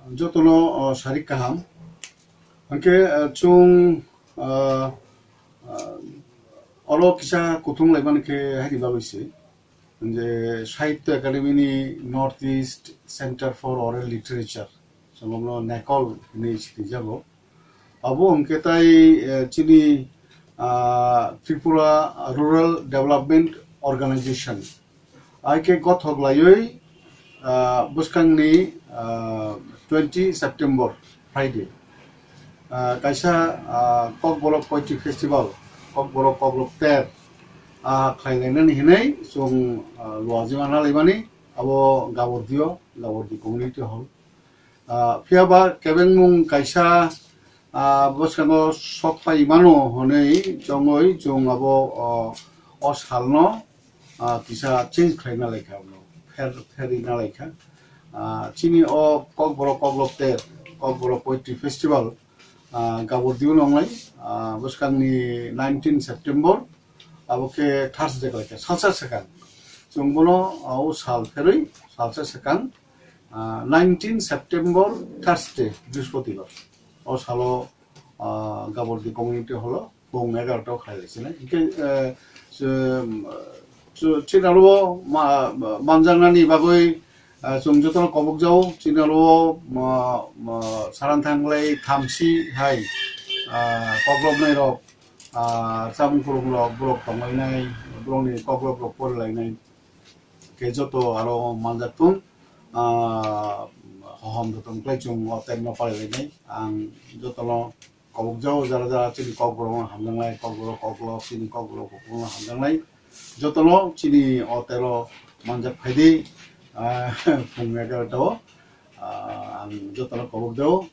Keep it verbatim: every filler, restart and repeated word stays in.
Jotono, o, sarik kaham. Hwnkhe, o, chwng, o, o, oro kisa kuthum laimani khe haini bagwi se. Je Sahitya Academy ni North East Center for Oral Literature, chwng bono NACOL hinwi sinijago. Abo hwnkhe tai, eh, chini, ah, Tripura Rural Development Organization. Hai khe gothok laiwi, ah, bwskangni, ah, twenty September, Friday. Ah, kaisa, ah, Kokborok Poetry Festival, Kokborok Koklop ter, ah, khlai lainani hinwi chwng, ah, luaji ma nalaimani, abo Gabordio, Gabordi Community Hall. Ah, phiya ba kebengmung kaisa, ah, bwskango sok pai mano hwnwi chongwi chwng abo, o, o salno, ah, kisa change khlai nalaikha, pher, pherwi nalaikha. Ah, chini o Kokborok Koklop ter, Kokborok Poetry Festival, ah, Gabordio nonglai, ah, bwskangni nineteen September, abo khe Thursday khlaikha, salsa swkang. Chwng bono, ah, o sal pherwi salsa swkang, ah, nineteen September, Thursday, Brihaspatibar. O salo, ah, Gabordi Community Hall o pung egarota o khlai lai sinai. Hwnkhe, eh, chw-, chw-, chini aro ma-, manjaknani bagwi, eh, chwng jotono kobokjao, chini aro ma-, ma-, saran thanglai thamsi hai, ah, koklopnairok, ah, chamung kwrwngrok, borok tonglainai, borokni koklop rok porilainai. Khe joto aro manjak thung, ah, hohom joto wngkhlai chwng o terno parilainai. Ang jotono kobokjao, jara jara chini kokborok no hamjaknai, kokborok koklop, chini kokborok koklop no hamjaknai. Jotono chini o tero manjak phaidi, ah, phung egarota o, ah, ang jotono kobokjao.